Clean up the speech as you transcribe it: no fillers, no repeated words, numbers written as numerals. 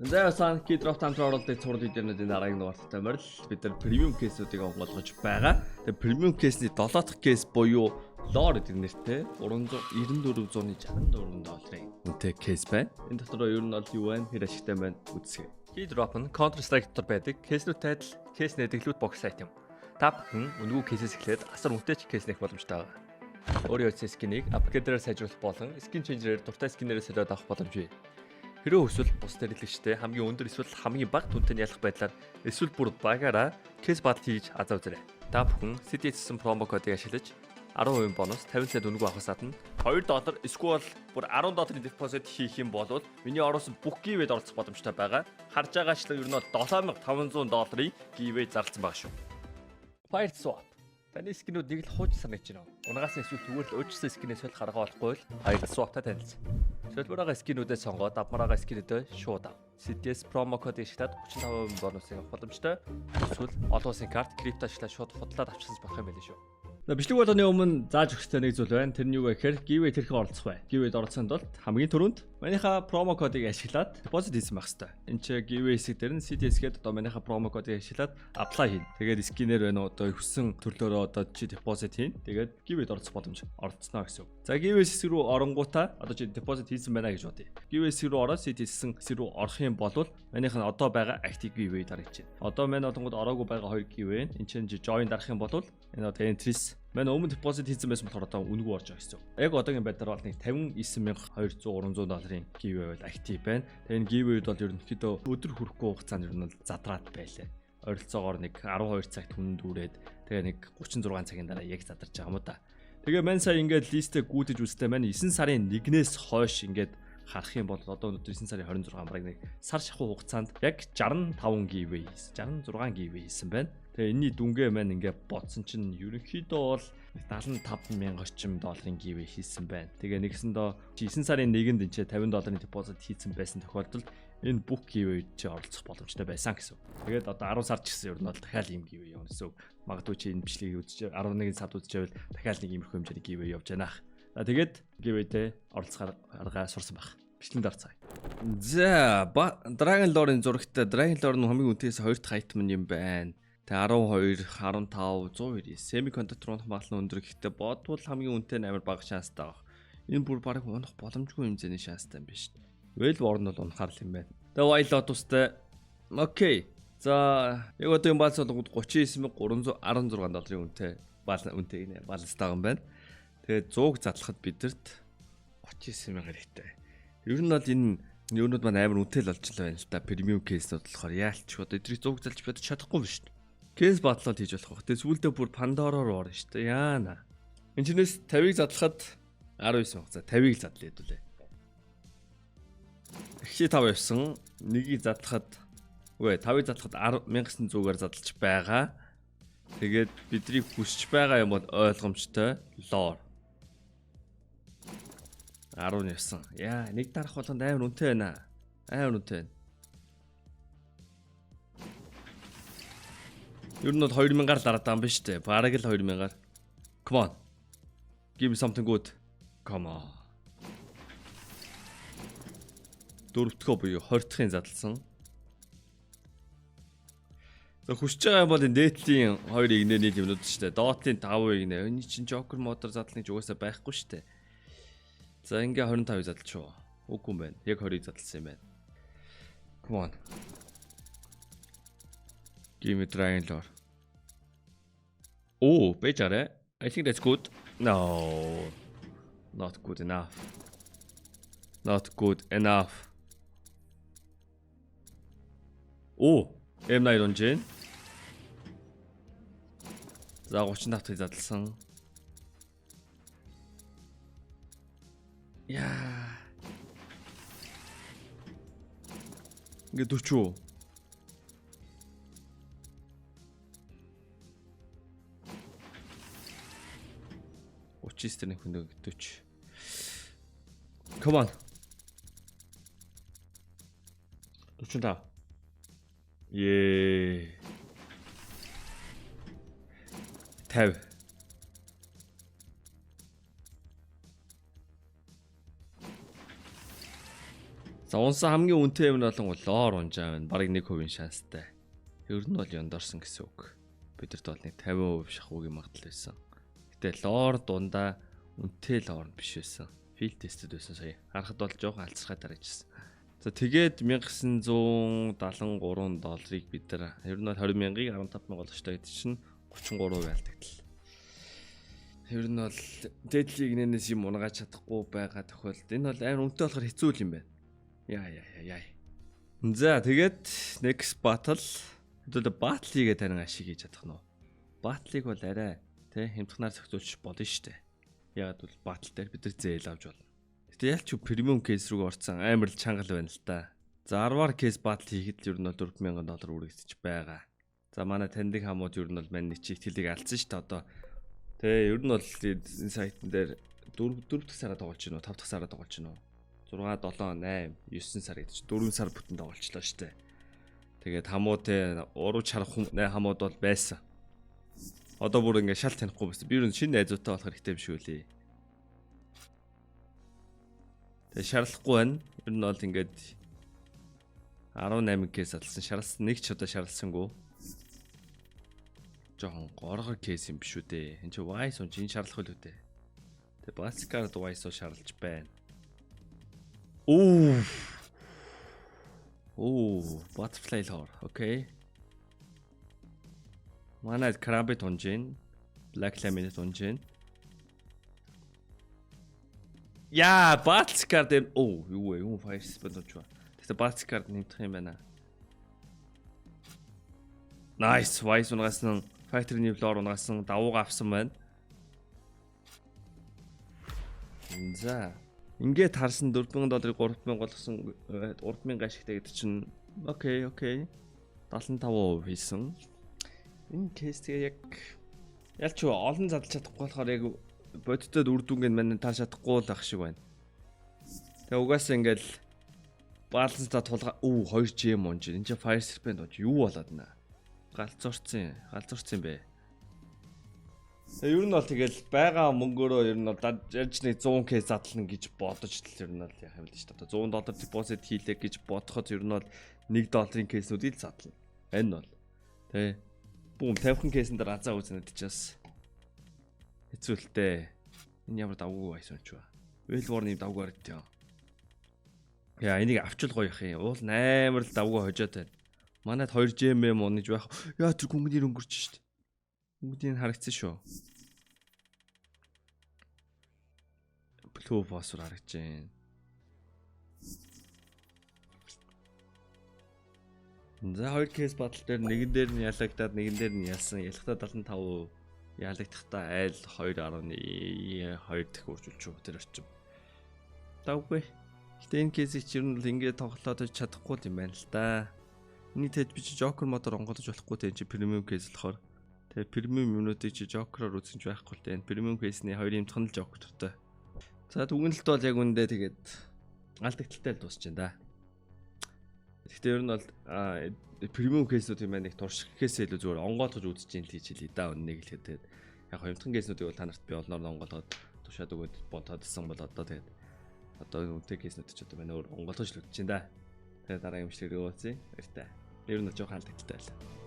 За сан Keydrop хамтран оролдох цуврал видеонуудын дараагийн дугаарттай морил бид нар premium case үүдийг онгойлгож байгаа. Тэгээ premium case ний 7 дахь case буюу Lore гэдэг нэртэй 394.64 долларын үнэтэй case байна. Энэ дотор ер нь бол юу байна? Хэр ашигтай байна? Үзье. Keydrop нь Counter Strike дотор байдаг case нүүдтэй адил case нээдэг loot box сайт юм. Та бүхэн үнэгүй case ээс эхлээд асар үнэтэй ч case нээх боломжтой байгаа. Өөрийн утасны skin ийг upgrader ээр сайжруулах болон skin changer ээр дуртай skin ээрээ солиод авах боломж бий. Хэрвээ хүсвэл бусад хэрэглэгчтэй хамгийн өндөр эсвэл хамгийн бага дүнтэй нь ялах байдлаар эсвэл бүр багаараа case battle хийж азаа үзээрэй. Та бүхэн CDS гэсэн promo кодыг ашиглаж 10% бонус 50 цент үнэгүй авахаас гадна 2 доллар эсвэл бүр 10 долларын депозит хийх юм бол миний оруулсан бүх giveaway-д оролцох боломжтой байгаа. Харж байгаачлан ер нь бол 7500 долларын giveaway зарласан байгаа шүү. Fire Swap. Таны skin үүд нэг л хууч санагдаж байна. Унгаас нь эсвэл зүгээр л өөрчлөсөн skin ээ солих арга болохгүй л Fire Swap-тай танилцсан. Солбороо skin үүдээ сонгоод авмараагаа skin үүдээ шууд ав. CDS promo код ашиглаад 35% бонусыг авах боломжтой. Эсвэл олон улсын карт крипто ашиглаад шууд худлаад авчихсан болох юм байл шүү. За, бичлэг болгоны өмнө зааж өгөх ёстой нэг зүйл байна. Тэр нь юу вэ гэхээр giveaway тэрхэн оролцох бай. Giveaway-д оролцохын тулд хамгийн түрүүнд манийха promo кодыг ашиглаад deposit хийсэн байх ёстой. Энд чи giveaway хэсэг дээр нь CDS гээд одоо манийха promo кодыг ашиглаад apply хийн. Тэгээд skin ээр байна уу, одоо хүссэн төрлөөрөө одоо чи deposit хийн. Тэгээд giveaway-д оролцох боломж оролцсноо гэсэн үг. За, giveaway хэсэг рүү оронгуудаа одоо чи deposit хийсэн байна гэж бодъё. Giveaway хэсэг рүү ороод CDS гэсэн хэсэг рүү орох юм бол манийх нь одоо байгаа active giveaway дарагдаж байна. Одоо манай болонгод ороогүй байгаа хоёр giveaway. Энд чинь join дарах юм бол энэ одоо entries манай өмнө deposit хийсэн байсан болохоор одоо үнэгүй орж байгаа гэсэн. Яг одоогийн байдлаар бол нэг 59,200 300 долларын giveaway бол active байна. Тэгээ энэ giveaway-д бол ерөнхийдөө өдөр хүрэхгүй хугацаанд ер нь бол задраад байлаа. Ойролцоогоор нэг 12 цагт хүн дүүрээд, тэгээ нэг 36 цагийн дараа яг задарч байгаа юм да. Тэгээ мань сая ингээд list ээ гүйдэж үзтээ маань 9 сарын 1-ээс хойш ингээд харах юм бол одоо өнөөдөр 9 сарын 26, бараг нэг сар шахуу хугацаанд яг 65 giveaway хийсэн. 66 giveaway хийсэн байна. Тэгээ энэний дүнгээ маань ингээд бодсон чинь ерөнхийдөө бол 75 мянга орчим долларын giveaway хийсэн байна. Тэгээ нэгсэндөө 9 сарын 1-нд энэ 50 долларын депозит хийсэн байсан тохиолдолд энэ бүх giveaway чи оролцох боломжтой байсан гэсэн. Тэгээд одоо 10 сар ч гэсэн ер нь бол дахиад ийм giveaway явна гэсэн. Магадгүй чи энэ бичлэгийг үзэж 11 сард үзчихвэл дахиад нэг иймэрхүү хэмжээний giveaway явж байна. За, тэгээд giveaway-тэй оролцох арга сурсан байх. Бичлэгэнд орцгаая. За, Dragon Lore-ын зурагтай. Dragon Lore нь хамгийн үнэтэйс хоёр дахь item юм байна. Тэгээ 12, 15, 199 semiconductor унах магадлал нь өндөр, гэхдээ бодвол хамгийн үнэтэй нь амар бага шанстай баг. Энэ бүр бараг унах боломжгүй хэмжээний шанстай юм биш. Well Worn нь бол унахаар л юм байна. Тэгээ White Lotus-тай. Okay. За, яг одоо энэ баланс болгоод 39,316 долларын үнэтэй баланс, үнэтэй гинэ, баланстай юм байна. Тэгээд 100-г задлахад бидэрт 39 мянга хэрэгтэй. Ер нь бол энэ юунууд маань амар үнэтэй л болж л байна л да. Premium case нүүд болохоор яалч одоо эдрийг 100-г залж бид чадахгүй юм шүү дээ. Case battle хийж болох бах. Тэгээ сүүлдээ бүр Pandora руу орно шүү дээ. Яана. Энд чинээс 50-ыг задлахад 19 мянга. За, 50-ыг задлаа хэдүүлээ. Эхний 5 явсан. Нэгийг задлахад, үгүй, 5-ыг задлахад 1900-аар задлж байгаа. Тэгээд бидний хүсэж байгаа юм бол ойлгомжтой. Lore. 10 явсан. Яа, нэг дарах болгонд амар үнэтэй байна. Амар үнэтэй байна. Ер нь бол 2000-аар л дараад байгаа юм биш үү? Бараг л 2000-аар. Come on. Give me something good. Come on. Дөрөвдөхөө буюу 20 дахьын задлсан. За, хүсэж байгаа юм бол энэ дээдлийн 2 игнэ нийл юмнууд шүү дээ. Доотлын 5 игнэ. Энэ чинь Joker модор задлах гэж угаасаа байхгүй шүү дээ. За, ингээ 25-ыг задлчих уу? Үгүй юм байна. Яг 20-ыг задлсан юм байна. Come on. Give me Dragon Lore. Oh, байж арай. I think that's good. No. Not good enough. Not good enough. Оо, M9 унжин. За, 35 дахь задлсан. Яа. Ингээ 40 үү? 39 тэрний хүндэг 40. Come on. 45. Ее. 50. За унсан хамгийн үнэтэй юм нь болон lore унжаа байна. Бараг 1% шанстай. Ер нь бол яндорсон гэсэн үг. Бидэрт бол нэг 50% шахуугийн магадлал байсан. Гэтэ lore дундаа үнэтэй lore биш байсан. Field tested байсан сая. Харахад бол жоохон алцархай дараажсэн. За тэгээд 1973 долларыг бид нар ер нь бол 20 мянгаыг 15 мянга болгочтой гэдэг чинь 33% алдагдал. Ер нь бол дээдлийн игнэнээс юм унгааж чадахгүй байгаа тохиолдолд энэ бол амар үнэтэй болохоор хэцүү юм байна. Яа яа яа яа. За тэгээд next battle хэдүүлээ battle хийгээ танин ашиг хийж чадах нь уу? Battle-ыг бол арай тэ хямдханаар зохицуулж болно шүү дээ. Яг бол battle дээр бид нар зээл авч болно. Гэтэ ялч premium case рүү орсон амар л чанга л байна л да. За 10-аар case battle хийхэд л ер нь бол 4000 доллар үргэлжлэж байгаа. За манай таньдаг хамууд ер нь бол мань нэг чи итгэлийг алдсан шүү дээ одоо. Тэ ер нь бол энэ сайтн дээр 4 4 дахь сараа тоглож байна уу? 5 дахь сараа тоглож байна уу? 6 7 8 9 сар гэдэг чинь 4 сар бүтэн тоглолцлоо шүү дээ. Тэгээд хамуу те уруу чарах хамууд бол байсан. Одоо бүр ингээ шал танихгүй байсан. Би ер нь шинэ найзуудтай болохоор ихтэй юм шиг үлээ. Тэгээ шарлахгүй байна. Ер нь бол ингээд 18 case алсан. Шарлсан нэг ч удаа шарласангүй. Жохон горгор case юм биш үү дээ. Энд чи Wise унч энэ шарлах үл үү дээ. Тэгээ Battle-Scarred Wise шарлаж байна. Оо. Оо, butterfly lore. Okay. Манай Karambit унж гин. Black Laminate унж гин. Яа, Battle-Scarred дээр оо, юу вэ? Юу Fire Spell унж ба. Тэгэхээр Battle-Scarred нэмдэх юм байна. Nice, Wise унгасан, Factory New Lore унгасан, давууга авсан байна. За. Ингээд харсан 4000 долларыг 3000 болгосон 3000 ашигтай гэдэг чинь okay, okay. 75% хийсэн. Энэ case тэгээ яг ялч олон задлж чадахгүй болохоор яг бодитод үр дүнг нь мань таар чадахгүй л ах шиг байна. Тэгээ угаасаа ингээл баланстаа тулга өө 2 GM унж. Энд чинь Fire Serpent унж юу болоод наа. Галзуурсан, галзуурсан юм бэ. Тэгээ ер нь бол тэгэл байгаа мөнгөөрөө ер нь бол яаж нэг 100 case задлана гэж бодож л ер нь бол яах юм л шүү дээ. Одоо 100 доллар депозит хийлээ гэж бодоход ер нь бол 1 долларын case нүүдийг л задлана. Энэ бол тэ бүүм 50 case эн дээр азаа үзнэ чаас хэцүү л дээ. Энэ ямар давгүй байсан ч ба. Well-Worn юм давгүй харагдтыг. Яа энийг авчил гоё их юм. Уул амар л давгүй хожоод байна. Манайд 2 GMM унаж байх. Яа тэр гүнгний өнгөрч шít. Бүгдийг харагдсан шүү. Blue Boss-ор харагдаж байна. За хоёр case battle дээр нэгэн дээр нь ялагдаад нэгэн дээр нь ялсан. Ялахдаа 75%, ялагдахдаа айл 2.2 дахь үржүүлж шүү тэр орчим. Давгүй. Гэтэ энэ case ийг чи ер нь бол ингээд тоглоод чадахгүй юм байна л да. Энийг тэд би чи Joker модоор онгойлгож болохгүй те энэ чи premium case болохоор. Тэгээ premium юмнуудыг чи Joker-оор үзэж байхгүй л те. Энэ premium case ний хоёр юмтхан л Joker-той. За дүгнэлт бол яг үндэ тэгээд алдагдaltaй л дуусч байна да. Гэхдээ ер нь бол premium case нүүд юм байна нэг турших гэхээсээ илүү зүгээр онгойлгож үзэж ин л хийж хэлээ да үннийг хэлэхэд тэгээд яг юмтхан case нүүдийг бол та нарт би олноор нь онгойлгоод тушаад өгөөд бодоодсэн бол одоо тэгээд одоо үнэтэй case нүүд ч одоо байна өөр онгойлгож л үзэж байна да. Тэгээд дараагийн имжлэгээр уулзъя. Баяртай. Ер нь жоохон алдагдaltaй байлаа.